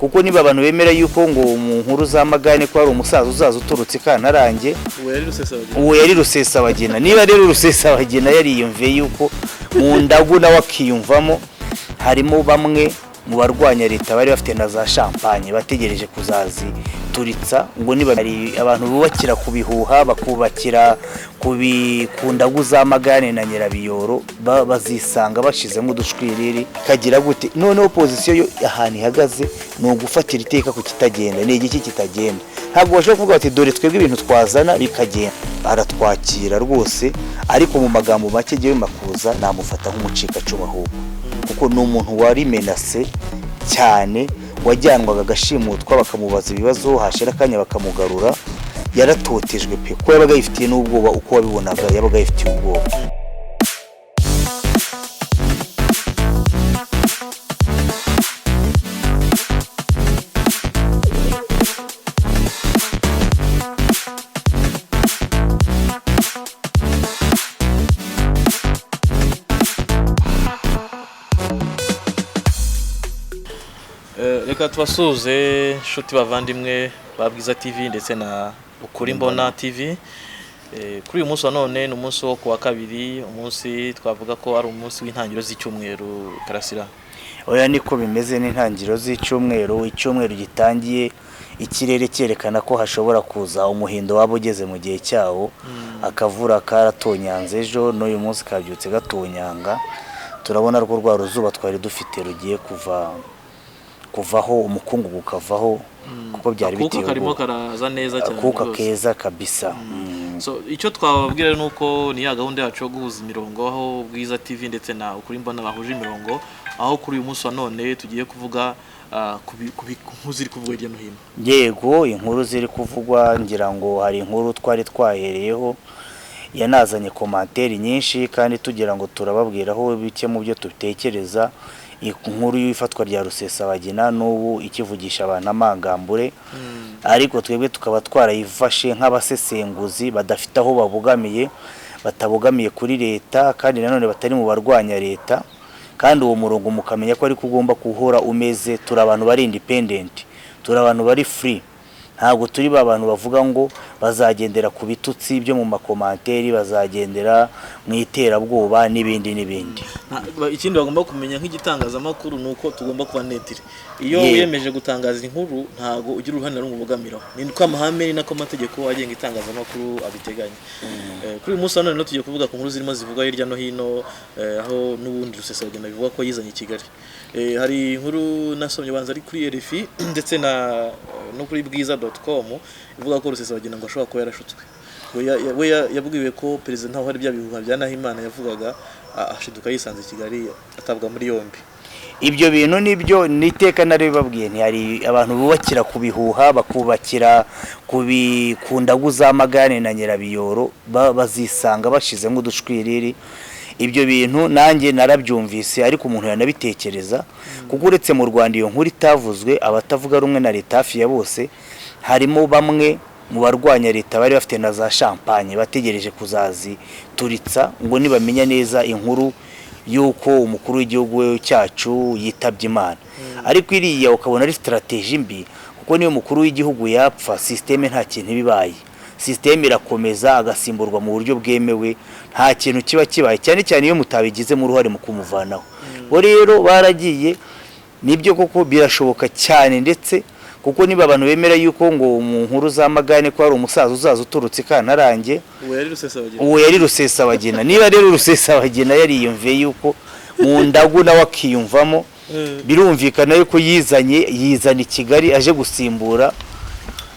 Kuko niba abantu bemera yuko ngo mu nkuru z'amagane ko hari umusaza uzaza uturutse Kantarange, Uwo yari Rusesabagina. Uwo yari Rusesabagina. Niba rero Rusesabagina yariyumviye yuko mu ndagu nawe akiyumvamo, harimo bamwe mu barwanya leta bari bafite na za champagne bategereje kuzazituritsa, ngo niba hari abantu bubakira ku bihuha, bakubakira ku ndagu z'amagane na Nyirabiyoro, bazisanga bashizemo udushwiriri kagira gute. Noneho opposition yo ahantu ihagaze ni ugufatira iteka ku kitagenda. Ni igiki kitagenda? Ntabwo bashobora kuvuga bati: "Dore twebwe ibintu twazana bikagenda." Aratwakira rwose, ariko mu magambo make, jyewe Makuza namufata nk'umucikacumu ahubwo, kuko ni umuntu wari menacé cyane, wajyanwaga agashimutwa, bakamubaza ibibazo, hashira akanya bakamugarura. Yaratotejwe pe, kuko yabaga yifitiye n'ubwoba. Uko wabibonaga, yabaga yifitiye ubwoba. Reka tubasuhuze, inshuti bavandimwe ba Bwiza TV ndetse na Ukuri Mbona TV. Kuri uyu munsi wa none ni umunsi wo kuwa kabiri, umunsi twavuga ko ari umunsi w'intangiriro z'icyumweru, Karasira. Oya, niko bimeze, n'intangiriro z'icyumweru. Icyumweru gitangiye ikirere cyerekana ko hashobora kuza umuhindo waba ugeze mu gihe cyawo. Akavura karatonyanze ejo, n'uyu munsi kabyutse gatonyanga. Turabona rwo rwa ruzuba twari dufite rugiye kuvaho, umukungugu ukavaho, kuko byari Akuka biteye karimo ubwoba. Karaza neza cyane Akuka rwose. keza kabisa. So, icyo twababwira ni uko ni ya gahunda yacu yo guhuza imirongo, aho Bwiza TV ndetse na Ukuri Mbona bahuje imirongo, aho kuri uyu munsi wa none tugiye kuvuga ku nkuru ziri kuvugwa hirya no hino. Yego, inkuru ziri kuvugwa, ngira ngo hari inkuru twari twahereyeho yanazanye commentaires nyinshi, kandi tugira ngo turababwiraho bike mu byo dutekereza. Inkuru y'ifatwa rya Rusesabagina n'ubu ikivugisha abantu amangambure, ariko twebwe tukaba twarayifashe nk'abasesenguzi badafite aho babogamiye, batabogamiye kuri leta, kandi nanone batari mu barwanya leta. Kandi uwo murongo mukamenya ko ariko ugomba guhora umeze. Turi abantu bari independent, turi abantu bari free. Ntabwo turi ba bantu bavuga ngo bazagendera ku bitutsi byo mu ma commentaires, bazagendera mu iterabwoba n'ibindi n'ibindi. Ikindi bagomba kumenya nk'igitangazamakuru ni uko tugomba kuba neutre. Iyo wiyemeje gutangaza inkuru, ntago ugira uruhare na rumwe ubogamiraho. Ni ko amahame, ni nako amategeko agenga itangazamakuru abiteganya. Kuri uyu munsi wa none rero tugiye kuvuga ku nkuru zirimo zivugwa hirya no hino, aho n'ubundi Rusesabagina bivugwa ko yizanye i Kigali. Hari inkuru nasomye, banza ari kuri RFI ndetse na no kuri bwiza.com, ivuga ko Rusesabagina ngo ashobora kuba yarashutswe. We yabwiwe ko perezida ntaho hari bya bihuha bya Nahimana yavugaga, ashiduka yisanze i Kigali, atabwa muri yombi. Ibyo bintu nibyo, n'iteka narabibabwiye, ntihari abantu bubakira ku bihuha, bakubakira ku ndagu z'amagane na Nyirabiyoro, bazisanga bashizemo udushwiriri. Ibyo bintu nanjye narabyumvise, ariko umuntu yanabitekereza, kuko uretse mu Rwanda iyo nkuru itavuzwe, abatavuga rumwe na leta hafi ya bose, harimo bamwe mu barwanya leta bari bafite na za champagne bategereje kuzazituritsa, ngo nibamenya neza inkuru y'uko umukuru w'igihugu cyacu yitabye Imana. Ariko iriya ukabona ari stratégie mbi, kuko niyo umukuru w'igihugu yapfa, système nta kintu iba ibaye. Système irakomeza, agasimburwa mu buryo bwemewe, nta kintu kiba kibaye, cyane cyane iyo mutabigizemo uruhare mu kumuvanaho. Bo rero baragiye, nibyo koko birashoboka cyane ndetse, kuko niba abantu bemera yuko ngo mu nkuru z'amagane ko hari umusaza uzaza uturutse Kantarange, Uwo yari Rusesabagina. Uwo yari Rusesabagina. Niba rero Rusesabagina yariyumviye yuko mu ndagu nawe akiyumvamo, birumvikana yuko yizanye, yizana i Kigali aje gusimbura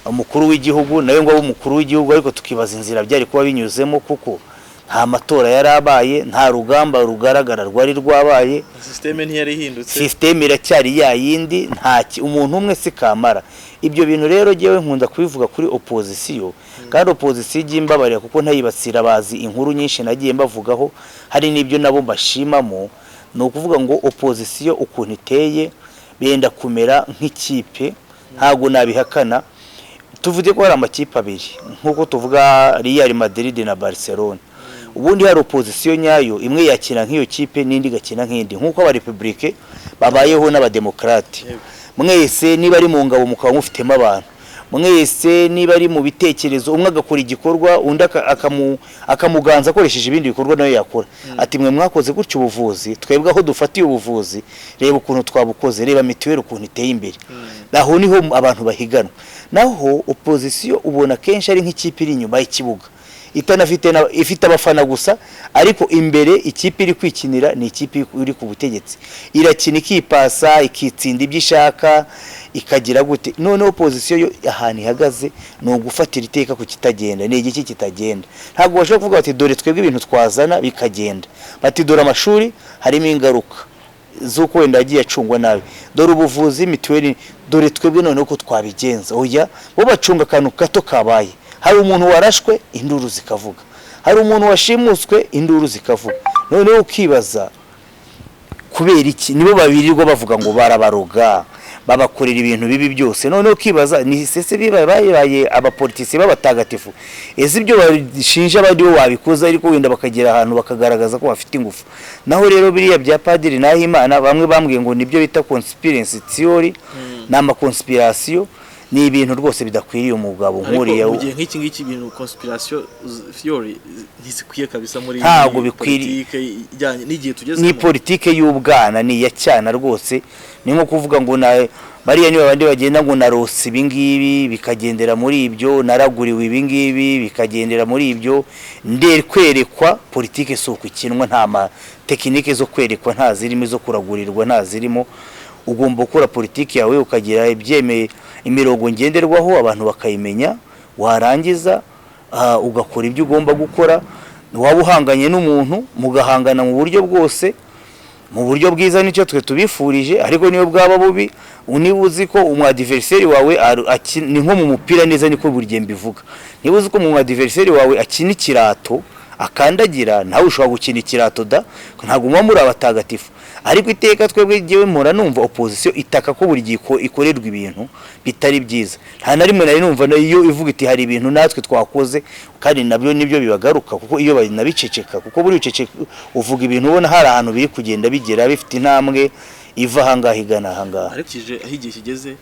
umukuru w'igihugu, nawe ngo abe umukuru w'igihugu. Ariko tukibaza inzira byari kuba binyuzemo, kuko nta matora yari abaye, nta rugamba rugaragara rwari rwabaye. Système ntiyari ihindutse. Système iracyari ya yindi. Nta umuntu umwe si kamara. Ibyo bintu rero jyewe nkunda kubivuga kuri opposition, kandi opposition ijya imbabarira kuko ntayibasira, bazi inkuru nyinshi nagiye mbavugaho, hari n'ibyo nabo mbashimamo. Ni ukuvuga ngo opposition ukuntu iteye benda kumera nk'ikipe. Ntabwo nabihakana, tuvuge ko hari amakipe abiri, nk'uko tuvuga Real Madrid na Barcelona. Ubundi hari opposition nyayo, imwe yakina nk'iyo kipe n'indi igakina nk'indi, nk'uko abarepublike babayeho n'abademokarate. Mwese niba ari mu ngabo mukaba mufitemo abantu, mwese niba ari mu bitekerezo, umwe agakora igikorwa, undi akamuganza akoresheje ibindi bikorwa nawe yakora, ati: "Mwe mwakoze gutya ubuvuzi, twebwe aho dufatiye ubuvuzi reba ukuntu twabukoze, reba mituweli ukuntu iteye imbere." Aho niho abantu bahiganwa. Naho opozisiyo ubona kenshi ari nk'ikipe iri inyuma y'ikibuga, itanafite ifite abafana gusa, ariko imbere ikipe iri kwikinira ni ikipe iri ku butegetsi. Irakina, ikipasa, ikitsinda ibyo ishaka, ikagira gute. Noneho opozisiyo yo ahantu ihagaze ni ugufatira iteka ku kitagenda. Ni igiki kitagenda? Ntabwo bashobora kuvuga bati: "Dore twebwe ibintu twazana bikagenda." Bati: "Dore amashuri harimo ingaruka z'uko wenda yagiye acungwa nabi, dore ubuvuzi, mituweli, dore twebwe noneho uko twabigenza." Oya, bo bacunga akantu gato kabaye. Hari umuntu warashwe, induru zikavuga. Hari umuntu washimuswe, induru zikavuga. Noneho ukibaza kubera iki nibo babirirwa bavuga ngo barabaroga, babakorera ibintu bibi byose. Noneho ukibaza ni sese bibaye babaye abapolitisi b'abatagatifu? Ese ibyo bashinja abandi bo wabikoze? Ariko wenda bakagera ahantu bakagaragaza ko bafite ingufu. Naho rero biriya bya Padiri Nahimana, bamwe bambwiye ngo nibyo bita conspiracy theory, ni amaconspiration, ni ibintu rwose bidakwiriye umugabo Ariko nk'uriya. mu gihe nk'iki ngiki, ibintu conspiration theory ntizikwiye kabisa muri Ntabwo bikwiriye. politike ijyanye n'igihe tugezemo. Ni politike y'ubwana, ni iya cyana rwose. Ni nko kuvuga ngo na bariya niba abandi bagenda ngo narose ibi ngibi, bikagendera muri ibyo, naraguriwe ibi ngibi, bikagendera muri ibyo, nde kwerekwa. Politike si uko ikinwa. Nta ma technique zo kwerekwa nta zirimo, izo kuragurirwa nta zirimo. Ugomba gukora politiki yawe, ukagira ibyemeye, imirongo ngenderwaho, abantu bakayimenya, warangiza ugakora ibyo ugomba gukora. Waba uhanganye n'umuntu, mugahangana mu buryo bwose, mu buryo bwiza, nicyo twe tubifurije. Ariko niyo bwaba bubi, niba uzi ko umwadversaire wawe ni nko mu mupira neza, niko buri gihe mbivuga, niba uzi ko umwadversaire wawe akina ikirato akandagira, nawe ushobora gukina ikirato da. Ntabwo muba muri abatagatifu. Ariko iteka twebwe, jyewe mpora numva opposition itaka ko buri gihe ikorerwa ibintu bitari byiza. Nta na rimwe nari numva iyo ivuga iti: "Hari ibintu natwe twakoze." Kandi nabyo nibyo bibagaruka, kuko iyo banabiceceka, kuko buri uceceka uvuga ibintu ubona hari ahantu biri kugenda bigera, bifite intambwe iva ahangaha igana ahangaha. Ariko kije aho igihe kigeze,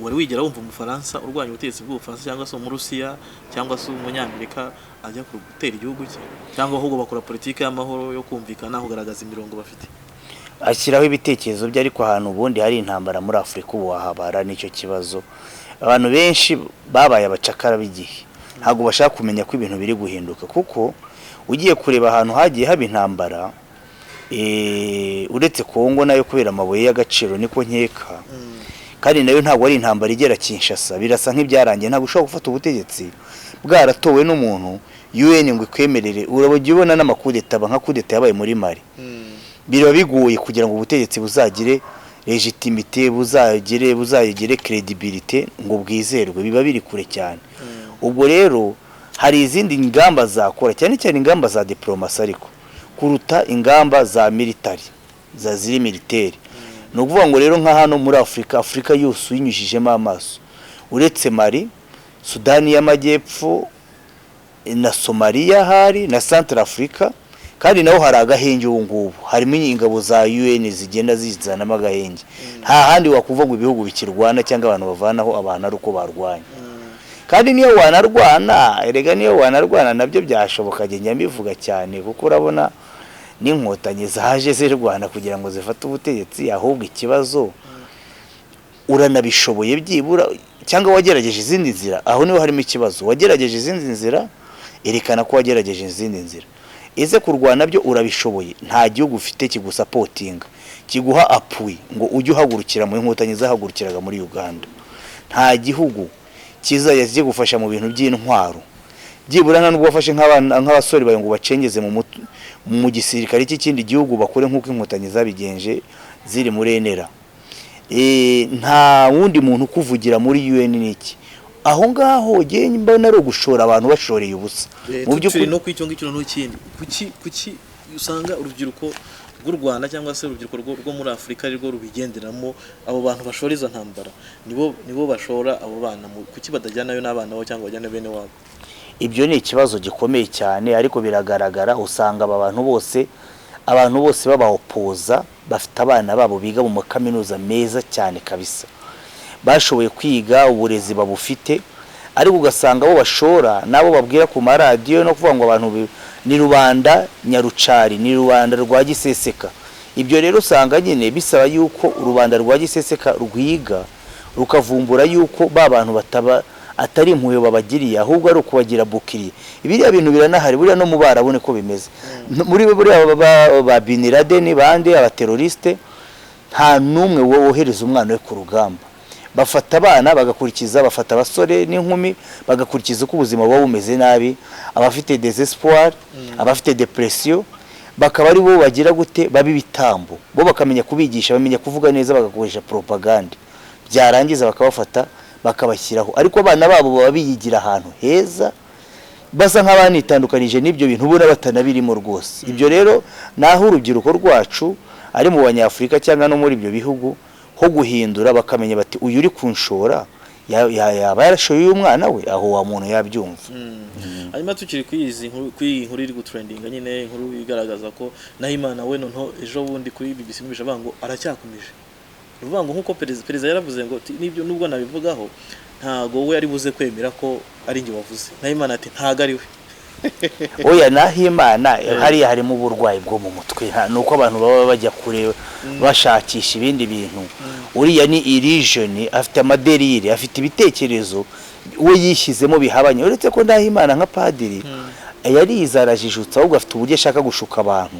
wari wigera wumva Umufaransa urwanya ubutegetsi bw'Ubufaransa, cyangwa se Umurusiya, cyangwa se Umunyamerika ajya gutera igihugu cye? Cyangwa ahubwo bakora politiki y'amahoro yo kumvikana, kugaragaza imirongo bafite? Ashyiraho ibitekerezo bye, ariko ahantu ubundi hari intambara muri Afurika ubu wahabara. Nicyo kibazo. Abantu benshi babaye abacakara b'igihe, ntabwo bashaka kumenya ko ibintu biri guhinduka, kuko ugiye kureba ahantu hagiye haba intambara, uretse Kongo nayo kubera amabuye y'agaciro niko nkeka, kandi nayo ntabwo ari intambara igera Kinshasa, birasa nk'ibyarangiye. Ntabwo ushobora gufata ubutegetsi bwaratowe n'umuntu, UN ngo ikwemerere. Urabona, ubona n'amakudeta aba, nka kudeta yabaye muri Mali. Biba bigoye kugira ngo ubutegetsi buzagire légitimité, buzagire crédibilité, ngo bwizerwe, biba biri kure cyane. Ubwo rero hari izindi ngamba zakora, cyane cyane ingamba za diplomasi, ariko kuruta ingamba za military, za ziri militaire. Ni ukuvuga ngo rero nka hano muri Afurika, Afurika yose uyinyujijemo amaso, uretse Mali, Sudani y'Amajyepfo na Somaliya, hari na Central Africa, kandi naho hari agahenge ubu ngubu, harimo ingabo za UN zigenda zizanamo agahenge. Nta handi wakuvuga ngo ibihugu bikirwana cyangwa abantu bavanaho abantu ari uko barwanya. Kandi niyo wanarwana, erega niyo wanarwana nabyo byashoboka, njya mbivuga cyane, kuko urabona n'Inkotanyi zaje zirwana kugira ngo zifate ubutegetsi. Ahubwo ikibazo, uranabishoboye byibura, cyangwa wagerageje izindi nzira? Aho niho harimo ikibazo. Wagerageje izindi nzira? Erekana ko wagerageje izindi nzira. Ese kurwana byo urabishoboye? Nta gihugu ufite kigusupportinga, kiguha appui ngo ujye uhagurukira mu Inkotanyi zahagurukiraga muri Uganda. Nta gihugu kizajya kigufasha mu bintu by'intwaro byibura, nta nubwo wafashe nk'abana, nk'abasore bawe ngo bacengeze mu gisirikare cy'ikindi gihugu, bakore nk'uko Inkotanyi zabigenje ziri muri NRA. Nta wundi muntu ukuvugira muri UN n'iki aho ngaho. Njye mbona ari ugushora abantu bashoreye ubusa. Mu Mu by'ukuri by'ukuri no kw'icyo ngicyo n'ikindi, kuki usanga urubyiruko rw'u Rwanda cyangwa se urubyiruko rwo muri Afurika arirwo rubigenderamo? Abo bantu bashora izo ntambara nibo bashora abo bana, kuki badajyanayo n'abana babo cyangwa bajyana bene wabo? Ibyo ni ikibazo gikomeye cyane, ariko biragaragara, usanga aba bantu bose, abantu bose babaopoza. Bafite abana babo biga mu makaminuza meza cyane kabisa, bashoboye kwiga, uburezi babufite, ariko ugasanga abo bashora n'abo babwira ku maradiyo no kuvuga ngo abantu ni rubanda nyarucari, ni rubanda rwa giseseka. Ibyo rero usanga nyine bisaba yuko rubanda rwa giseseka rwiga, rukavumbura yuko ba bantu bataba atari impuhwe babagiriye, ahubwo ari ukubagira bukiriye. Biriya bintu biranahari buriya no mu Barabu niko bimeze. Muri buriya ba Bin Laden, bande abateroriste, nta n'umwe wohereza umwana we ku rugamba. Bafata abana bagakurikiza, bafata abasore n'inkumi bagakurikiza uko ubuzima buba bumeze nabi, abafite désespoir, abafite dépression, bakaba ari bo bagira gute, baba ibitambo. Bo bakamenya kubigisha, bamenya kuvuga neza, bagakoresha propagande, byarangiza bakabafata bakabashyiraho. Ariko abana babo baba biyigira ahantu heza, basa nk'abanitandukanije n'ibyo bintu, ubona batanabirimo rwose. Ibyo rero naho urubyiruko rwacu ari mu Banyafurika cyangwa no muri ibyo bihugu ho guhindura, bakamenya bati uyu uri kunshora yaba yarashoye uyu mwana we, aho wa muntu yabyumva. Hanyuma tukiri kuri izi nkuru, kuri iyi nkuru iri gutrendinga nyine, inkuru igaragaza ko Nahimana we noneho ejo bundi kuri BBC numvise avuga ngo aracyakomeje. Ni ukuvuga ngo nk'uko perezida yaravuze ngo nibyo, nubwo nabivugaho ntago we ari buze kwemera ko ari njye wavuze. Nahimana ati ntago ari we. Oya, Nahimana hariya harimo uburwayi bwo mu mutwe. Ni uko abantu baba bajya kure bashakisha ibindi bintu. Uriya ni illusion, afite ama délires, afite ibitekerezo we yishyizemo bihabanye. Uretse ko Nahimana nka padiri yarize, arajijutse, ahubwo afite uburyo ashaka gushuka abantu.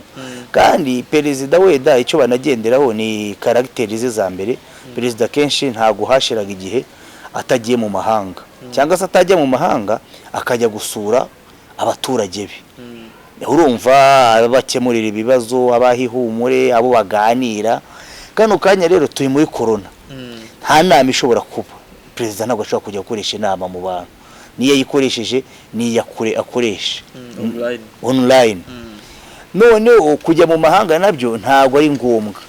Kandi perezida wenda icyo banagenderaho ni caractère ze za mbere. Perezida kenshi ntabwo hashiraga igihe atagiye mu mahanga, cyangwa se atajya mu mahanga akajya gusura abaturage be. Urumva, abakemurira ibibazo, abaha ihumure, abo baganira. Kano kanya rero turi muri korona, nta nama ishobora kuba. Perezida ntabwo ashobora kujya gukoresha inama mu bantu. Niyo ayikoresheje ni iya kure akoresha Online. Online. Noneho kujya mu mahanga nabyo ntabwo ari ngombwa.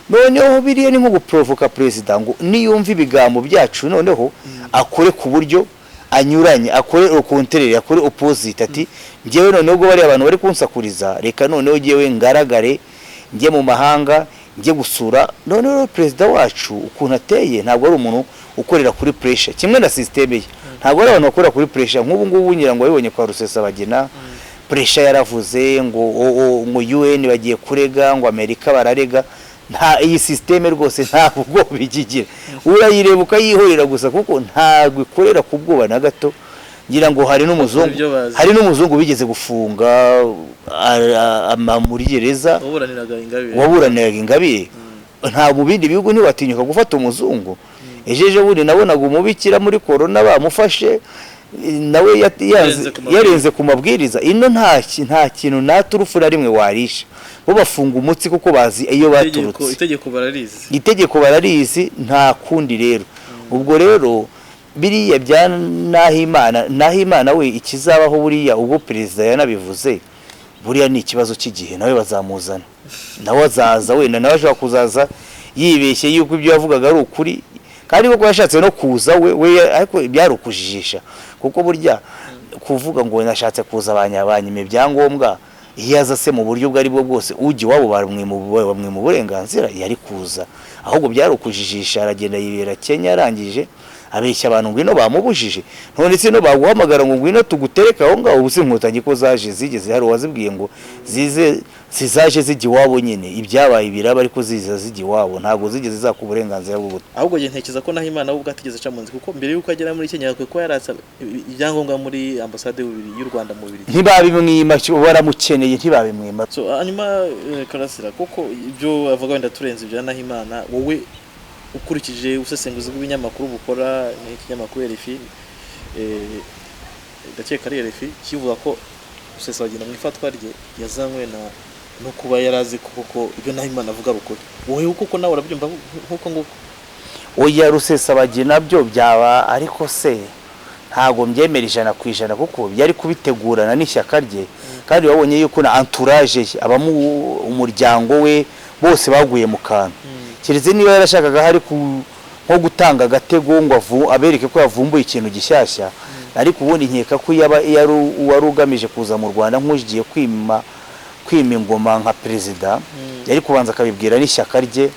Noneho biriya ni nko guporovoka perezida ngo niyumva ibigambo byacu noneho akore ku buryo anyuranye, akore contraire, akore opposite, ati njyewe noneho ubwo bariya abantu bari kunsakuriza, reka noneho njyewe ngaragare, njye mu mahanga, njye gusura. Noneho perezida wacu ukuntu ateye, ntabwo ari umuntu ukorera kuri pressure, kimwe na système ye, ntabwo ari abantu bakorera kuri pressure. Nk'ubu ngubu ngira ngo wabibonye kwa Rusesabagina, pressure yaravuze ngo ngo UN bagiye kurega, ngo Amerika bararega. Nta iyi système rwose nta ubwoba ikigira, urayireba ukayihorera gusa, kuko ntabwo ikorera ku bwoba na gato. Ngira ngo hari n'umuzungu Ibyo bazi. Hari n'umuzungu bigeze gufunga muri gereza. Waburaniraga Ingabire. Waburaniraga Ingabire. Nta mu bindi bihugu ntiwatinyuka gufata umuzungu. Ejo bundi nabonaga umubikira muri korona bamufashe, nawe Yarenze ku mabwiriza. Yarenze ku mabwiriza. Ino nta kintu nta turufu na rimwe warisha, bo bafunga umutsi kuko bazi iyo Itegeko baturutse. Itegeko bararizi. Itegeko bararizi, nta kundi rero. Ubwo rero biriya bya Nahimana, Nahimana we ikizabaho buriya, ubwo perezida yanabivuze, buriya ni ikibazo cy'igihe, nawe bazamuzana, nawe azaza. Wenda nawe ashobora kuzaza yibeshye yuko ibyo yavugaga ari ukuri, kandi koko yashatse no kuza we, ariko byari ukujijisha, kuko burya kuvuga ngo nashatse kuza banyima ibyangombwa, iyo aza se mu buryo ubwo ari bwo bwose ujya iwabo bamwima uburenganzira, yari kuza? Ahubwo byari ukujijisha. Aragenda yibera Kenya, arangije abeshya abantu ngo ino bamubujije. None se ino baguhamagara ngo ngwino tugutereke aho ngaho? Ubu se Inkotanyi ko zaje zigeze hari uwazibwiye ngo zize? Zizaje zijya iwabo nyine, ibyabaye biraba, ariko ziza zijya iwabo, ntabwo zigeze zaka uburenganzira bwo Ahubwo njye ntekereza ko Nahimana we ubwo atigeze aca mu nzi, kuko mbere y'uko agera muri Kenya yakwiye kuba yaratse ibyangombwa muri ambasade y'u Rwanda mu Bubiligi. Ntibabimwima, baramukeneye, ntibabimwima. So hanyuma Karasira, kuko ibyo avuga wenda turenze ibya Nahimana, wowe ukurikije ubusesenguzi bw'ibinyamakuru bukora n'ikinyamakuru RFI, ndakeka ari RFI, kivuga ko Rusesabagina mu ifatwa rye yazanywe na no kuba yari azi ko koko ibyo Nahimana avuga ari ukuri, wowe koko nawe urabyumva nk'uko nguko? Oya, Rusesabagina byo byaba, ariko se ntabwo mbyemera 100%, kuko byari kubitegurana n'ishyaka rye. Kandi babonye yuko na entourage ye, abamu umuryango we bose baguye mu kantu, keretse niba yarashakaga hari nko gutanga agatego ngo abereke ko yavumbuye ikintu gishyashya. Ariko ubundi nkeka ko yaba yari uwari ugamije kuza mu Rwanda nk'ugiye kwima. Kwima ingoma nka perezida, yari kubanza akabibwira n'ishyaka rye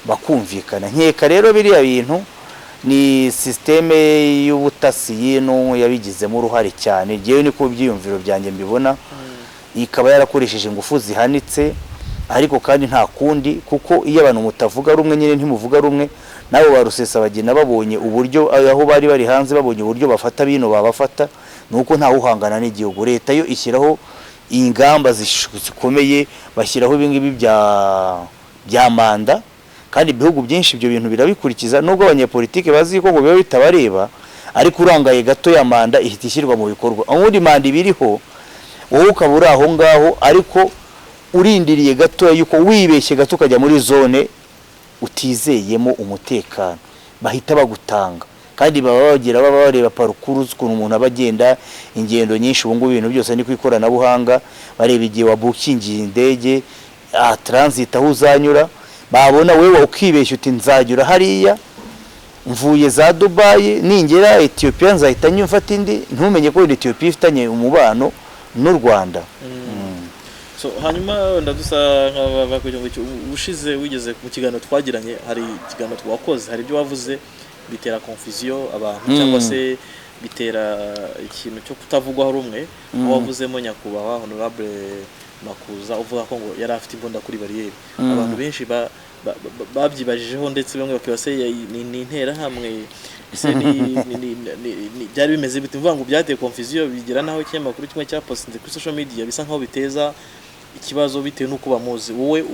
bakumvikana. Nkeka rero biriya bintu ni système y'ubutasi y'ino yabigizemo uruhare cyane. Ngewe niko ibyiyumviro byanjye mbibona, ikaba yarakoresheje ingufu zihanitse. Ariko kandi nta kundi, kuko iyo abantu mutavuga rumwe nyine ntimuvuga rumwe. Nabo ba Rusesabagina babonye uburyo, aho bari bari hanze, babonye uburyo bafata bino babafata, ni uko ntawe uhangana n'igihugu. Leta yo ishyiraho ingamba zikomeye, bashyiraho ibingibi bya manda, kandi ibihugu byinshi ibyo bintu birabikurikiza, nubwo abanyepolitike bazi ko ngo biba bitabareba. Ariko urangaye gato ya manda ihita ishyirwa mu bikorwa. Ubundi manda iba iriho, wowe ukaba uri aho ngaho, ariko urindiriye gatoya yuko wibeshye gato ukajya muri zone utizeyemo umutekano, bahita bagutanga. Kandi baba bagira, baba bareba parcours z'ukuntu umuntu aba agenda ingendo nyinshi. Ubu ngubu ibintu byose ni ku ikoranabuhanga, bareba igihe wabukingiye indege, transit aho uzanyura. Babona wewe ukibeshya uti nzanyura hariya mvuye za Dubayi, ningera Ethiopia nzahita mfata indi, ntumenye ko wenda Ethiopia ifitanye umubano n'u Rwanda. So hanyuma wenda dusa nk'abava kugira ngo ubushize wigeze mu kiganiro twagiranye, hari ikiganiro twakoze, hari ibyo wavuze bitera confusion abantu cyangwa se bitera ikintu cyo kutavugwaho rumwe, aho wavuzemo nyakubahwa Honorable Makuza, uvuga ko ngo yari afite imbunda kuri bariyeri. Abantu benshi babyibajijeho, ndetse bamwe bakibaza se ni interahamwe ese byari bimeze bite? Mvuga ngo byateye confusion, bigira naho ikinyamakuru kimwe cyapostinze kuri social media, bisa nkaho biteza ikibazo bitewe n'uko bamuzi. Wowe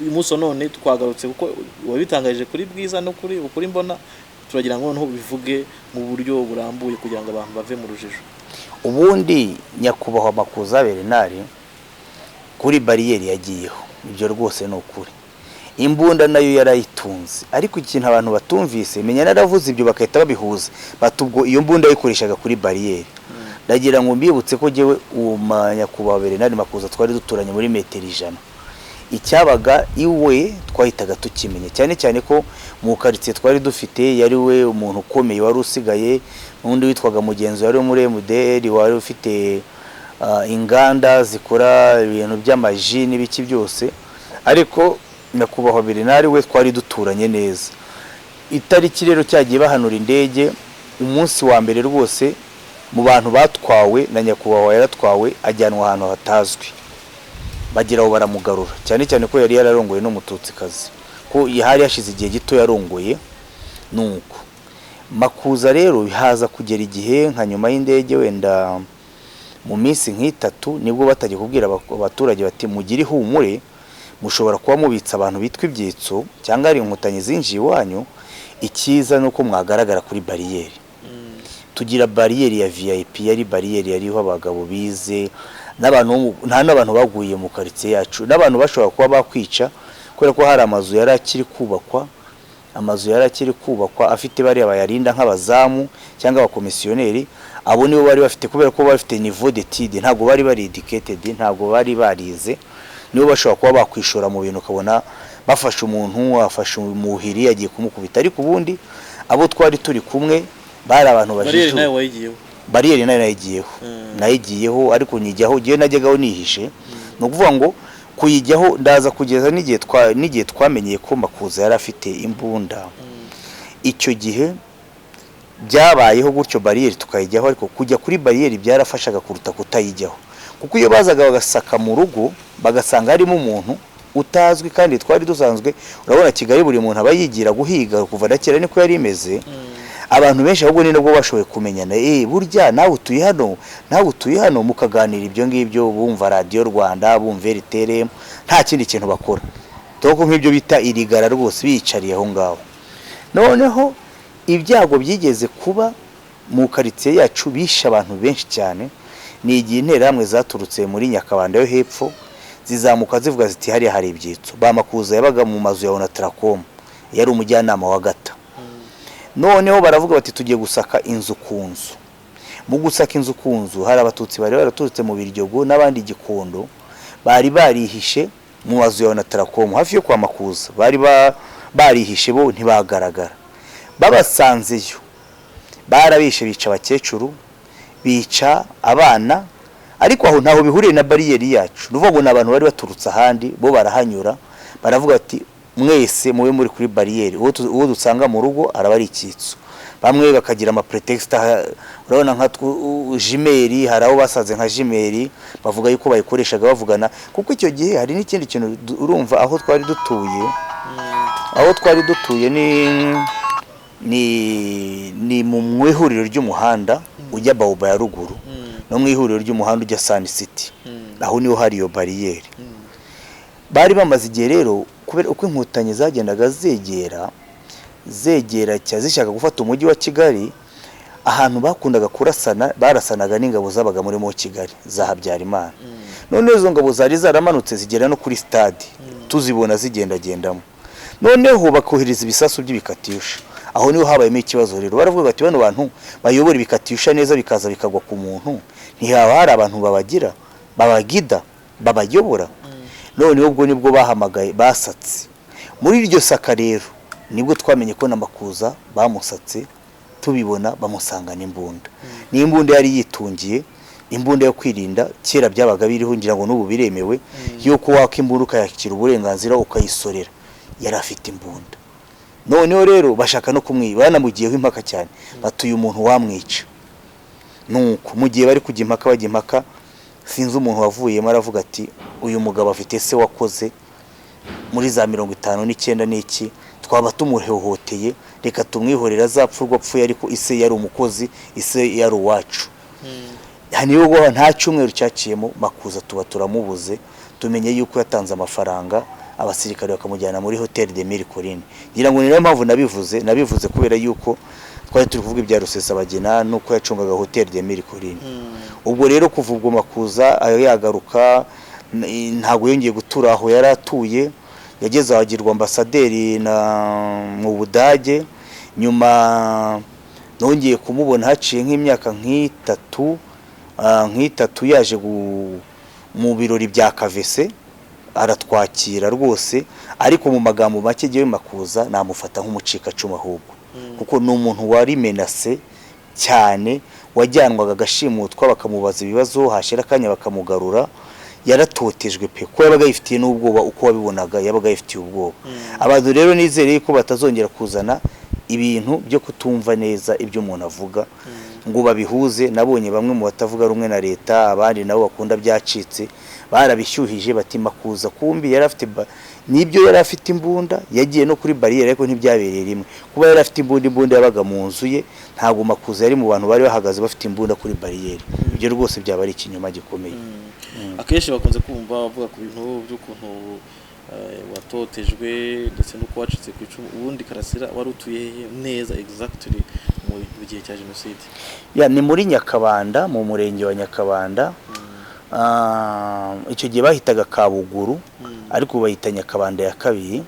uyu munsi wa none twagarutse kuko wabitangarije kuri Bwiza no kuri Ukuri Mbona, turagira ngo noneho bivuge mu buryo burambuye kugira ngo abantu bave mu rujijo. Ubundi nyakubahwa Makuza Bernard kuri bariyeri yagiyeho, ibyo rwose ni ukuri. Imbunda nayo yarayitunze, ariko ikintu abantu batumvise, menya naravuze ibyo bagahita babihuza, bati ubwo iyo mbunda yayikoreshaga kuri bariyeri. Ndagira ngo mbibutse ko jyewe uwo nyakubahwa Bernard Makuza twari duturanye muri metero 100. Icyabaga iwe twahitaga tukimenya, cyane cyane ko mu karitsiye twari dufite yari we umuntu ukomeye wari usigaye, n'undi witwaga mugenzi wari muri MDR, wari ufite inganda zikora ibintu by'amaji n'ibiki byose. Ariko nyakubahwa Bernard we twari duturanye neza. Itariki rero cyagiye bahanura indege, umunsi wa mbere rwose mu bantu batwawe na nyakubahwa yaratwawe, ajyanwa ahantu hatazwi, bagera aho baramugarura, cyane cyane ko yari yararongoye n'Umututsikazi, ko hari hashize igihe gito yarongoye. Nuko Makuza rero haza kugera igihe nka nyuma y'indege, wenda mu minsi nk'itatu, nibwo batangiye kubwira abaturage bati mugire ihumure, mushobora kuba mubitse abantu bitwa ibyitso cyangwa hari inkotanyi zinjiye iwanyu, icyiza ni uko mwagaragara kuri bariyeri. Tugira bariyeri ya VIP, yari bariyeri yariho abagabo bize n'abantu nta n'abantu baguye mu karitsiye yacu, n'abantu bashobora kuba bakwica, kubera ko hari amazu yari akiri kubakwa, amazu yari akiri kubakwa afite bariya bayarinda nk'abazamu cyangwa abakomisiyoneri. Abo nibo bari bafite, kubera ko bari bafite niveau d'étude, ntabwo bari bari educated, ntabwo bari barize, nibo bashobora kuba bakwishora mu bintu, ukabona bafashe umuntu, afashe umuhiri agiye kumukubita. Ariko ubundi abo twari turi kumwe bari abantu Bariyeri bajijutse. nawe wayigiyeho? Bariyeri nayo nayigiyeho. Nayigiyeho, ariko nyijyaho ngewe najyagaho nihishe. Ni ukuvuga ngo kuyijyaho ndaza kugeza n'igihe twamenyeye ko Makuza yari afite imbunda. Icyo gihe byabayeho gutyo, bariyeri tukayijyaho, ariko kujya kuri bariyeri byarafashaga kuruta kutayijyaho, kuko iyo bazaga bagasaka mu rugo bagasanga harimo umuntu utazwi, kandi twari dusanzwe, urabona Kigali buri muntu aba yigira guhiga, kuva na kera niko yari imeze. Abantu benshi ahubwo ni nabwo bashoboye kumenyana, burya nawe utuye hano, nawe utuye hano, mukaganira ibyo ngibyo, bumva Radiyo Rwanda, bumva RTLM, nta kindi kintu bakora, dore ko nk'ibyo bita irigara rwose biyicariye aho ngaho. Noneho ibyago byigeze kuba mu karitsiye yacu, bishe abantu benshi cyane, ni igihe interahamwe zaturutse muri Nyakabanda yo hepfo zizamuka zivuga ziti hariya hari ibyitso. Ba Makuza yabaga mu mazu ya Onatracom, yari umujyanama wa Gata. Noneho baravuga bati tugiye gusaka inzu ku nzu. Mu gusaka inzu ku nzu, hari Abatutsi bari baraturutse mu Biryogo n'abandi Gikondo, bari barihishe mu mazu ya Onatracom hafi yo kwa Makuza, bari barihishe bo ntibagaragara. Babasanzeyo barabishe, bica abakecuru, bica abana. Ariko aho ntaho bihuriye na bariyeri yacu. Ni ukuvuga ngo ni abantu bari baturutse ahandi, bo barahanyura, baravuga ati mwese mube muri kuri bariyeri, uwo dusanga mu rugo araba ari icyitso. Bamwe bakagira ama prétexte, urabona nka jumelles, hari aho basanze nka jumelles bavuga yuko bayikoreshaga bavugana, kuko icyo gihe hari n'ikindi kintu urumva aho twari dutuye, aho twari dutuye ni mu ihuriro ry'umuhanda ujya Baoba ya ruguru no mu ihuriro ry'umuhanda ujya Sun City. Aho niho hari iyo bariyeri. Bari bamaze igihe rero, kubera uko Inkotanyi zagendaga zegera zegera cya zishaka gufata umujyi wa Kigali, ahantu bakundaga kurasana, barasanaga n'ingabo zabaga muri mo Kigali za Habyarimana. Noneho izo ngabo zari zaramanutse zigera no kuri stade, tuzibona zigendagendamo, noneho bakohereza ibisasu by'ibikatyusha. Aho niho habayemo ikibazo rero. Baravuga bati bano bantu bayobora ibikatyusha neza bikaza bikagwa ku muntu, ntihaba hari abantu babagira babagida babayobora? Noneho ubwo nibwo bahamagaye, basatse. Muri iryo saka rero nibwo twamenye ko na Makuza bamusatse, tubibona bamusangana imbunda. Ni imbunda yari yitungiye, imbunda yo kwirinda. Kera byabaga biriho, ngira ngo n'ubu biremewe, yuko waka imbunda ukayakira uburenganzira, ukayisorera. Yari afite imbunda. Noneho rero bashaka no kumwiba, banamugiyeho impaka cyane, batuye umuntu wamwica. Nuko mu gihe bari kujya impaka, bajya impaka, sinzi umuntu wavuyemo aravuga ati uyu mugabo afite se wakoze muri za 59 n'iki, twaba tumuhohoteye, reka tumwihorere azapfa urwo apfuye, ariko ise yari umukozi, ise yari uwacu. Niyo guha nta cyumweru cyaciyemo, Makuza tuba turamubuze. Tumenye yuko yatanze amafaranga, abasirikare bakamujyana muri Hotel des Mille Collines. Ngira ngo ni nayo mpamvu nabivuze, kubera yuko twari turi kuvuga ibya Rusesabagina nuko yacungaga Hotel des Mille Collines. Ubwo rero kuva ubwo Makuza ayo yagaruka, ntabwo yongeye gutura aho yari atuye. Yageze aho agirwa ambasaderi na mu Budage. Nyuma nongeye kumubona haciye nk'imyaka nk'itatu, yaje mu birori bya Kavese, aratwakira rwose. Ariko mu magambo make, ngewe Makuza namufata nk'umucikacumu ahubwo, kuko ni umuntu wari menacé cyane, wajyanwaga agashimutwa, bakamubaza ibibazo, hashira akanya bakamugarura. Yaratotejwe pe, ko yabaga yifitiye n'ubwoba. Uko wabibonaga yabaga yifitiye ubwoba. Abantu rero nizere ko batazongera kuzana ibintu byo kutumva neza ibyo umuntu avuga ngo babihuze. Nabonye bamwe mu batavuga rumwe na leta, abandi nabo bakunda byacitse, barabishyuhije bati Makuza kumbi yari afite nibyo, yari afite imbunda, yagiye no kuri bariyeri, ariko ntibyabereye rimwe. Kuba yari afite imbunda, imbunda yabaga mu nzu ye. Ntabwo Makuza yari mu bantu bari bahagaze bafite imbunda kuri bariyeri. Ibyo rwose byaba ari ikinyoma gikomeye. Akenshi bakunze kumva bavuga ku bintu by'ukuntu watotejwe ndetse n'uko wacitse ku icumu. Ubundi Karasira wari utuye hehe neza exactly mu gihe cya jenoside? Ya, ni muri Nyakabanda, mu murenge wa Nyakabanda. Icyo gihe bahitaga Kabuguru, ariko ubu bahita Nyakabanda ya kabiri.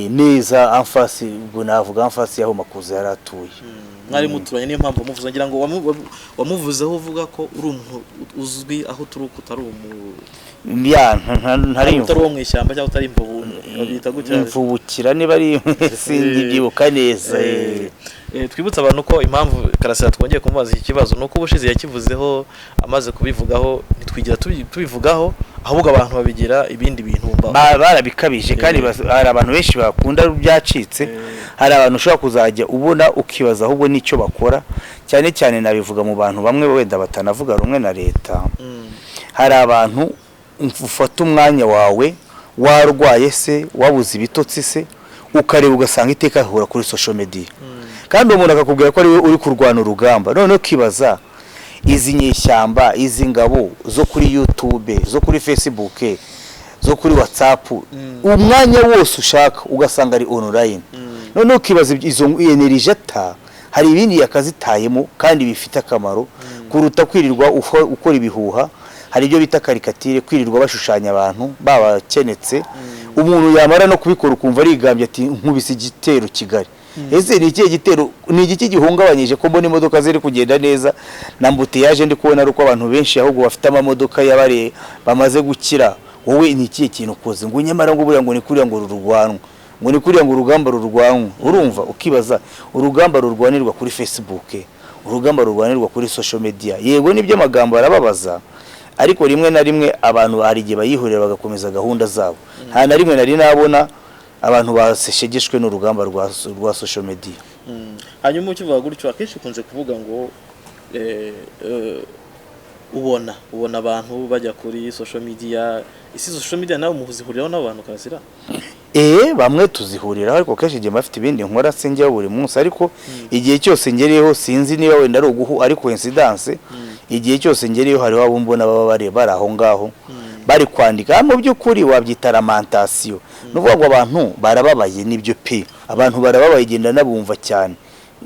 Neza en face, ubwo navuga en face y'aho Makuza yari atuye. Mwari muturanye, niyo mpamvu wamuvuze. Ngira ngo wamuvuzeho uvuga ko uri umuntu uzwi aho uturuka, utari umu Ya, ntari utari uwo mu ishyamba cyangwa utari imvubu, babyita gutya? Imvubukira niba ari, sindibyibuka neza. Twibutse abantu ko impamvu Karasira twongeye kumubaza iki kibazo ni uko ubushize yakivuzeho, amaze kubivugaho ntitwigira tubivugaho, ahubwo abantu babigira ibindi bintu Barabikabije kandi hari abantu benshi bakunda byacitse. Hari abantu ushobora kuzajya ubona ukibaza ahubwo n'icyo bakora. Cyane cyane nabivuga mu bantu bamwe wenda batanavuga rumwe na leta. Hari abantu ufata umwanya wawe, warwaye se, wabuze ibitotsi se, ukareba ugasanga iteka ahura kuri social media, kandi uwo muntu akakubwira ko ari we uri kurwana urugamba. Noneho ukibaza izi nyeshyamba, izi ngabo zo kuri YouTube, zo kuri Facebook, zo kuri WhatsApp, umwanya wose ushaka ugasanga ari online. Noneho ukibaza izo energy ata hari ibindi yakazitayemo kandi bifite akamaro kuruta kwirirwa ukora ibihuha. Hari ibyo bita caricature, kwirirwa bashushanya abantu babakenetse. Umuntu yamara no kubikora ukumva arigambye ati nkubise igitero Kigali. Ese ni ikihe gitero? Ni igiki gihungabanyije ko mbona imodoka ziri kugenda neza na embouteillage ndi kubona ari uko abantu benshi ahubwo bafite amamodoka yabare bamaze gukira? Wowe ni ikihe kintu ukoze ngo nyamara ngo buriya ngo ni kuriya ngo rurwanwa, ngo ni kuriya ngo urugamba rurwanwa? Urumva ukibaza urugamba rurwanirwa kuri Facebook. Urugamba rurwanirwa kuri social media, yego nibyo, amagambo arababaza, ariko rimwe na rimwe abantu hari igihe bayihorera bagakomeza gahunda zabo. Nta na rimwe nari nabona abantu bashegeshwe n'urugamba rwa social media. Hanyuma ukivuga gutyo, akenshi ukunze kuvuga ngo ubona abantu bajya kuri social media. Isi social media nawe muzihuriraho n'abantu, Karasira? Bamwe tuzihuriraho, ariko kenshi igihe mba ibindi nkora sinjyaho buri munsi, ariko igihe cyose ngereyeho, sinzi niba wenda ari uguhu, ari coincidence, igihe cyose ngereyeho hariho abo mbona baba bari aho ngaho bari kwandika. Mu by'ukuri wabyita lamentation, ni ukuvuga ngo abantu barababaye. Nibyo pe, abantu barababaye, genda nabumva cyane.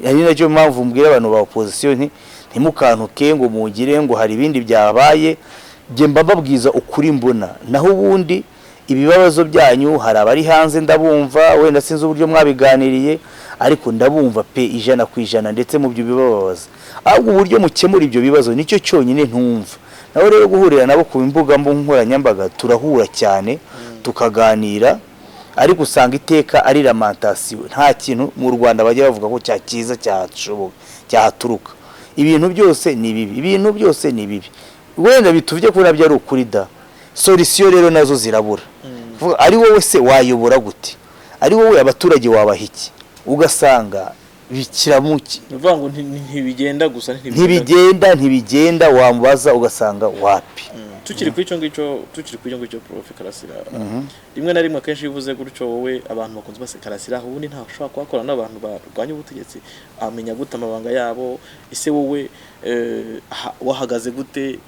Ari nacyo mpamvu mbwira abantu ba opposition nti ntimukantuke ngo mugire ngo hari ibindi byabaye, njye mba mbabwiza ukuri mbona. Naho ubundi ibibazo byanyu, hari abari hanze ndabumva, wenda sinzi uburyo mwabiganiriye, ariko ndabumva pe 100%, ndetse mu byo bibababaza. Ahubwo uburyo mukemura ibyo bibazo nicyo cyonyine ntumva. Nawe rero guhurira nabo ku mbuga nkoranyambaga, turahura cyane tukaganira, ariko usanga iteka ari lamentation. Nta kintu mu Rwanda bajya bavuga ko cya cyiza cyashoboka cyahaturuka. Ibintu byose ni bibi, ibintu byose ni bibi. Wenda bituvye ko nabyo ari ukuri da, solution rero nazo zirabura. Kuvuga, ari wowe se wayobora gute? Ari wowe abaturage wabaha iki? Ugasanga bikiramuki. Ni ukuvuga ngo ntibigenda gusa, ntibigenda. Ntibigenda, ntibigenda, wamubaza ugasanga wapi. Tukiri kuri icyo ngicyo, Prof Karasira, rimwe na rimwe akenshi iyo uvuze gutyo wowe, abantu bakunze base Karasira ubundi ntawe ushobora kuhakora n'abantu barwanya ubutegetsi, amenya gute amabanga yabo? Ese wowe wahagaze gute?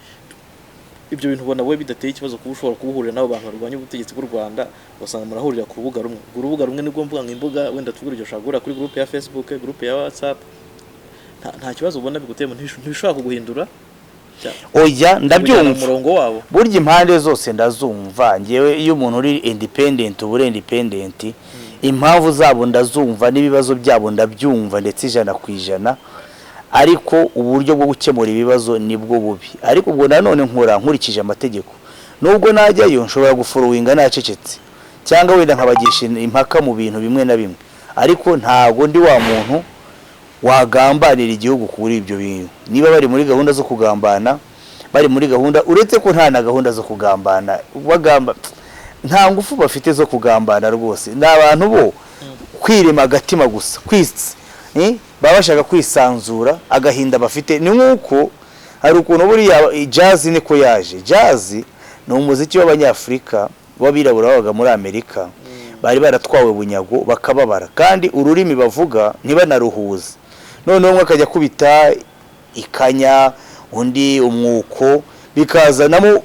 Ibyo bintu ubona wowe bidateye ikibazo, kuba ushobora kubuhurira n'abo bantu barwanya ubutegetsi bw'u Rwanda, ugasanga murahurira ku rubuga rumwe? Urwo rubuga rumwe nibwo mvuga ngo imbuga, wenda tuvuge urugero, ushobora guhurira kuri groupe ya Facebook, groupe ya WhatsApp. Nta kibazo ubona biguteye? Ntibishobora kuguhindura? Oya. Kujyana mu Ndabyumva. murongo wabo? Burya impande zose ndazumva. Ngewe iyo umuntu uri independent, uba uri independent. Impamvu zabo ndazumva n'ibibazo byabo ndabyumva ndetse 100%, ariko uburyo bwo gukemura ibibazo nibwo bubi. Ariko ubwo nanone nkora nkurikije amategeko. Nubwo najyayo, nshobora gufollowinga nacecetse, cyangwa wenda nkabagisha impaka mu bintu bimwe na bimwe, ariko ntabwo ndi wa muntu wagambanira igihugu kuri ibyo bintu. Niba bari muri gahunda zo kugambana, bari muri gahunda, uretse ko nta na gahunda zo kugambana bagamba, nta ngufu bafite zo kugambana rwose. Ni abantu bo kwirema agatima gusa, kwisi baba bashaka kwisanzura agahinda bafite. Ni nk'uko hari ukuntu buriya jazz niko yaje. Jazz ni umuziki w'Abanyafurika w'abirabura babaga muri Amerika, bari baratwawe bunyago, bakababara, kandi ururimi bavuga ntibanaruhuze. Noneho umwe akajya akubita ikanya, undi umwuko, bikazanamo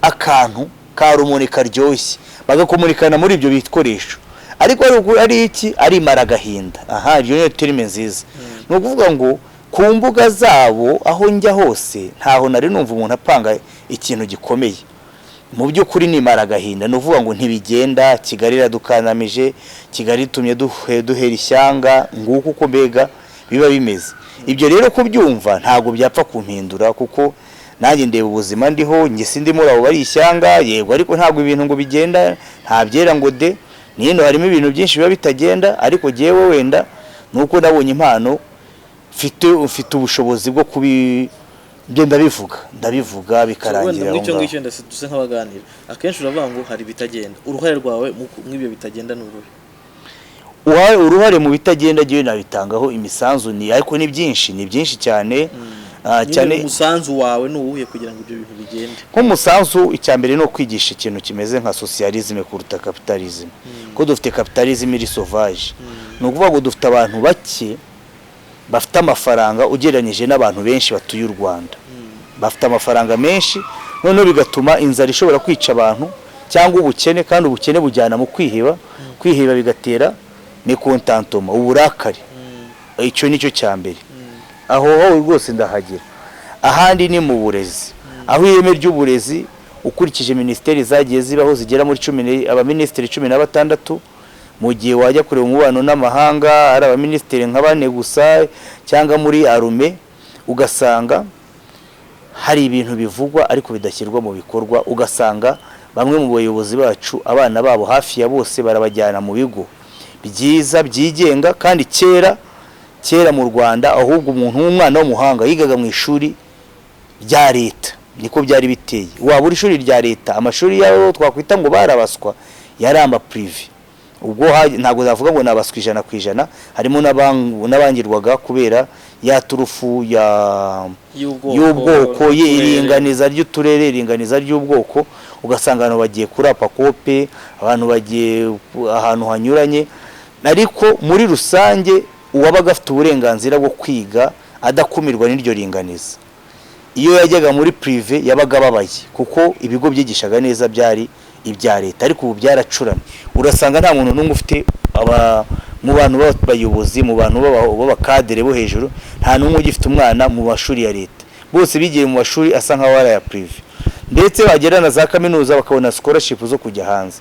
akantu ka rumuri karyoshye, bagakomunikana muri ibyo bikoresho. Ariko ari iki? Arimara agahinda. Aha iyo niyo terme nziza. Ni ukuvuga ngo ku mbuga zabo aho njya hose, ntaho nari numva umuntu apanga ikintu gikomeye. Mu by'ukuri nimara agahinda. Ni ukuvuga ngo ntibigenda, Kigali iradukanamije, Kigali itumye duhera ishyanga, nguko uko mbega biba bimeze. Ibyo rero kubyumva ntabwo byapfa kumpindura, kuko nanjye ndeba ubuzima ndiho. Njye sindi muri abo bari ishyanga, yego, ariko ntabwo ibintu ngo bigenda, nta byera ngo de. Nino harimo ibintu byinshi biba bitagenda, ariko jyewe wenda nuko nabonye impano, mfite ubushobozi bwo kubi byo ndabivuga, ndabivuga Wenda bikarangira muri aho icyo ngaho. ngicyo, wenda duse nk'abaganira, akenshi uravuga ngo hari ibitagenda. Uruhare rwawe mw'ibyo bitagenda ni uruhe? Uruhare mu bitagenda, jyewe nabitangaho imisanzu ni, ariko ni byinshi, ni byinshi cyane. Nyine cyane umusanzu wawe ni uwuhe kugira ngo ibyo bintu bigende? Nk'umusanzu, icya mbere ni ukwigisha ikintu kimeze nka socialisme kuruta capitalisme, ko dufite capitalisme iri sauvage. Ni ukuvuga ngo dufite abantu bake bafite amafaranga ugereranyije n'abantu benshi batuye u Rwanda. Bafite amafaranga menshi, noneho bigatuma inzara ishobora kwica abantu cyangwa ubukene, kandi ubukene bujyana mu kwiheba, kwiheba bigatera mécontentement, uburakari. Icyo nicyo cya mbere. Aho ho rwose ndahagera. Ahandi ni mu burezi, aho ireme ry'uburezi ukurikije minisiteri zagiye zibaho zigera muri cumi, abaminisitiri 16, mu gihe wajya kureba umubano n'amahanga ari abaminisitiri nka bane gusa, cyangwa muri armée ugasanga hari ibintu bivugwa ariko bidashyirwa mu bikorwa, ugasanga bamwe mu bayobozi bacu abana babo hafi ya bose barabajyana mu bigo byiza byigenga, kandi kera Kera mu Rwanda ahubwo umuntu w'umwana w'umuhanga yigaga mu ishuri rya leta, niko byari biteye. Waba uri ishuri rya leta, amashuri yabo twakwita ngo barabaswa yari ama privé. Ubwo ntabwo navuga ngo nabaswa 100%, harimo n'abangirwaga kubera ya turufu ya y'ubwoko, y'ubwoko ye, n'uturere. Iringaniza ry'uturere, iringaniza ry'ubwoko, ugasanga abantu bagiye kuri apakope, abantu bagiye ahantu hanyuranye. Ariko muri rusange uwabaga afite uburenganzira bwo kwiga adakumirwa n'iryo ringaniza, iyo yajyaga muri privé yabaga ababaye, kuko ibigo byigishaga neza byari ibya leta. Ariko ubu byaracuramye, urasanga nta muntu n'umwe ufite aba mu bantu b'abayobozi, mu bantu b'abakadere bo hejuru, nta n'umwe ugifite umwana mu mashuri ya leta. Bose bigiye mu mashuri asa nk'aho ari aya privé, ndetse bagera na za kaminuza bakabona scholarship zo kujya hanze.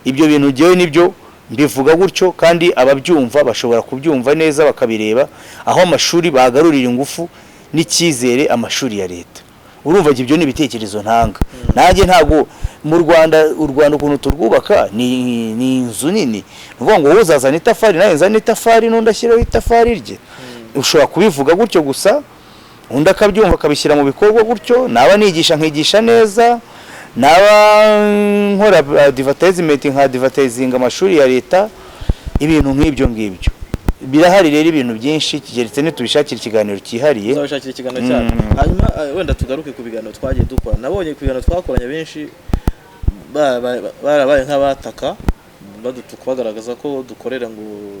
Ibyo bintu ngewe nibyo mbivuga gutyo, kandi ababyumva bashobora kubyumva neza bakabireba aho amashuri bagarurira ingufu n'icyizere amashuri ya leta. Urumva ibyo ni ibitekerezo ntanga nanjye. Ntabwo mu Rwanda, u Rwanda ukuntu turwubaka ni inzu nini, ni ukuvuga ngo wowe uzazana itafari, nawe nzane itafari, n'undi ashyiraho itafari rye. Ushobora kubivuga gutyo gusa, undi akabyumva akabishyira mu bikorwa gutyo. Naba nigisha nkigisha neza, naba nkora advertisement nka advertising amashuri ya leta, ibintu nk'ibyo ngibyo birahari. Rero ibintu byinshi kigeretse nitubishakira ikiganiro cyihariye. Tuzabishakira ikiganiro cyacu. Hanyuma wenda tugaruke ku biganiro twagiye dukora. Nabonye ku biganiro twakoranye benshi barabaye nk'abataka, badutuka, bagaragaza ko dukorera ngo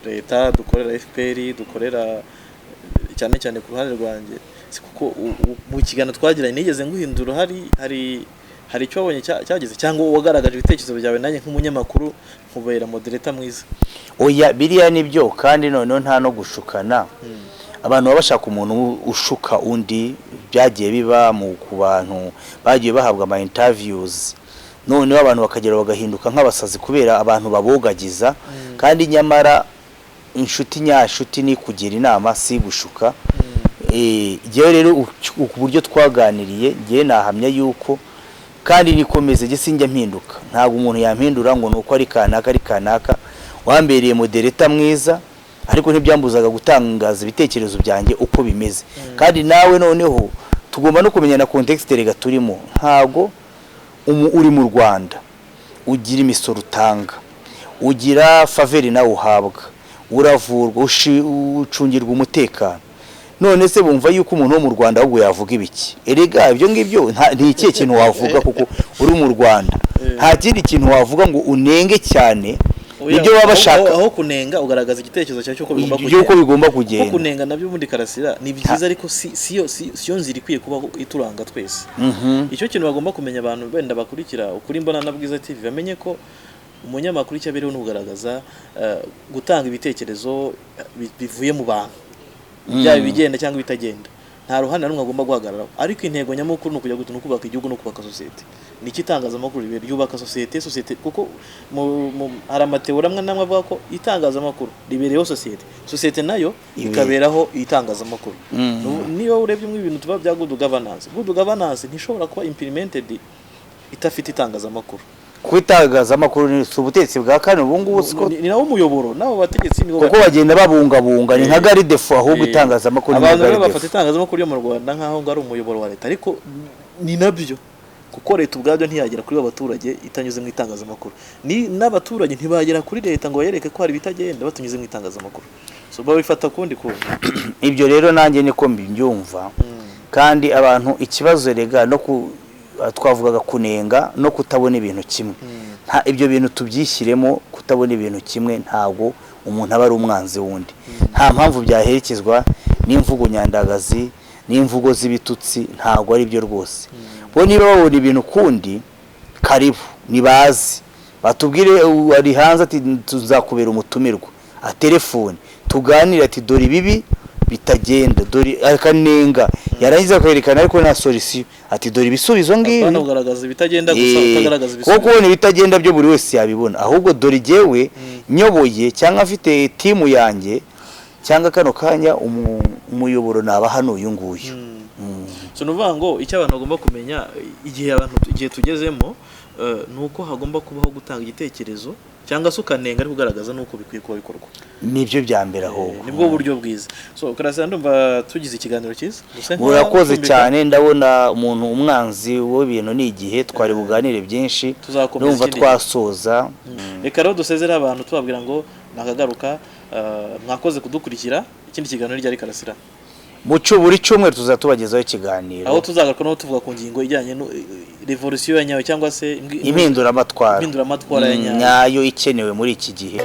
leta, dukorera FPR, dukorera cyane cyane ku ruhande rwanjye. Si kuko mu kiganiro twagiranye nigeze nguhindura, hari icyo wabonye cyagize cyangwa wagaragaje ibitekerezo byawe, nanjye nk'umunyamakuru nkubera moderator mwiza. Oya, biriya nibyo, kandi noneho nta no gushukana. Abantu baba bashaka umuntu ushuka undi. Byagiye biba mu ku bantu bagiye bahabwa ama interviews, noneho abantu bakagera bagahinduka nk'abasazi kubera abantu babogagiza, kandi nyamara inshuti nyashuti ni kugira inama, si gushuka. Njyewe rero ku buryo twaganiriye, njyewe nahamya yuko kandi nikomeze njye sinjya mpinduka. Ntabwo umuntu yampindura ngo ni uko ari kanaka, ari kanaka wambereye moderator mwiza, ariko ntibyambuzaga gutangaza ibitekerezo byanjye uko bimeze. Kandi nawe noneho tugomba no kumenya na context rega turimo. Ntabwo uri mu Rwanda ugira imisoro utanga, ugira faveur nawe uhabwa, uravurwa, ucungirwa umutekano. None se bumva yuko umuntu wo mu Rwanda ahubwo yavuga ibiki? Erega ibyo ngibyo ni ikihe kintu wavuga kuko uri mu Rwanda? Nta kindi kintu wavuga ngo unenge cyane. Oya, nibyo baba bashaka. Aho kunenga ugaragaza igitekerezo cyawe cy'uko bigomba by'uko bigomba kuko kugenda. Kunenga nabyo ubundi, Karasira, ni byiza, ariko siyo nzira ikwiye kuba ituranga twese. Icyo kintu bagomba kumenya abantu wenda bakurikira Ukuri Mbona na Bwiza TV, bamenye ko umunyamakuru icyo abereho ni ukugaragaza, gutanga ibitekerezo bivuye mu bantu, byaba ibigenda cyangwa ibitagenda. Nta ruhande na rumwe agomba guhagararaho, ariko intego nyamukuru ni ukujya ni ukubaka igihugu no kubaka sosiyete. Ni iki itangazamakuru ribera? Ryubaka sosiyete, kuko hari ama théories amwe n'amwe avuga ko itangazamakuru ribereyeho sosiyete, sosiyete nayo ikaberaho itangazamakuru. Niba urebye ibintu tuba bya good governance, good governance ntishobora kuba implemented idafite itangazamakuru. Kuko itangazamakuru ni si ubutegetsi bwa kane ubu ngubu, siko? Ni nawo muyoboro, n'abo bategetsi nibo kuko bagenda babungabunga, ni nka garde-fou ahubwo. Itangazamakuru ni nka Abantu rero bafata garde-fou. itangazamakuru ryo mu Rwanda nk'aho ngo ari umuyoboro wa leta, ariko ni nabyo, kuko leta ubwabyo ntiyagera kuri ba baturage itanyuze mu itangazamakuru, ni n'abaturage ntibagera kuri leta ngo bayereke ko hari ibitagenda batanyuze mu itangazamakuru. So babifata kundi kuntu. Ibyo rero nanjye niko mbyumva. Kandi abantu ikibazo rega no ku twavugaga kunenga no kutabona ibintu kimwe, nta ibyo bintu tubyishyiremo. Kutabona ibintu kimwe ntabwo umuntu aba ari umwanzi w'undi. Nta mpamvu byaherekezwa n'imvugo nyandagazi n'imvugo z'ibitutsi, ntabwo ari byo rwose. Bo niba babona ibintu ukundi, karibu nibaze batubwire. Ari hanze ati tuzakubera umutumirwa, atelefone tuganire, ati dore ibibi bitagenda, dore akanenga, yarangiza akayerekana ariko nta solution, ati dore ibisubizo ngibi. Apana kugaragaza ibitagenda gusa utagaragaza kuko ibisubizo. Kubona ibitagenda byo buri wese yabibona, ahubwo dore jyewe nyoboye cyangwa mfite team yanjye cyangwa kano kanya umuyoboro naba hano uyu nguyu. So ni ukuvuga ngo icyo abantu bagomba kumenya, igihe abantu igihe tugezemo ni uko hagomba kubaho gutanga igitekerezo cyangwa se ukanenga, ariko ugaragaza n'uko bikwiye kuba bikorwa. Nibyo bya mbere ahubwo. Nibwo buryo bwiza. So Karasira, ndumva tugize ikiganiro cyiza. Dusa Urakoze nk'aho cyane. Ndabona umuntu umwanzi w'ibintu ni igihe, twari buganire byinshi. Tuzakomeza Ndumva ikindi gihe. twasoza. Reka rero dusezere abantu tubabwira ngo nakagaruka. Mwakoze kudukurikira. Ikindi kiganiro ryari, Karasira? Buri cyumweru tuzatubagezaho ikiganiro. Aho tuzagaruka no tuvuga ku ngingo ijyanye no revolution ya nyayo cyangwa se Impinduramatwara. Impinduramatwara ya nyayo. Nyayo ikenewe muri iki gihe.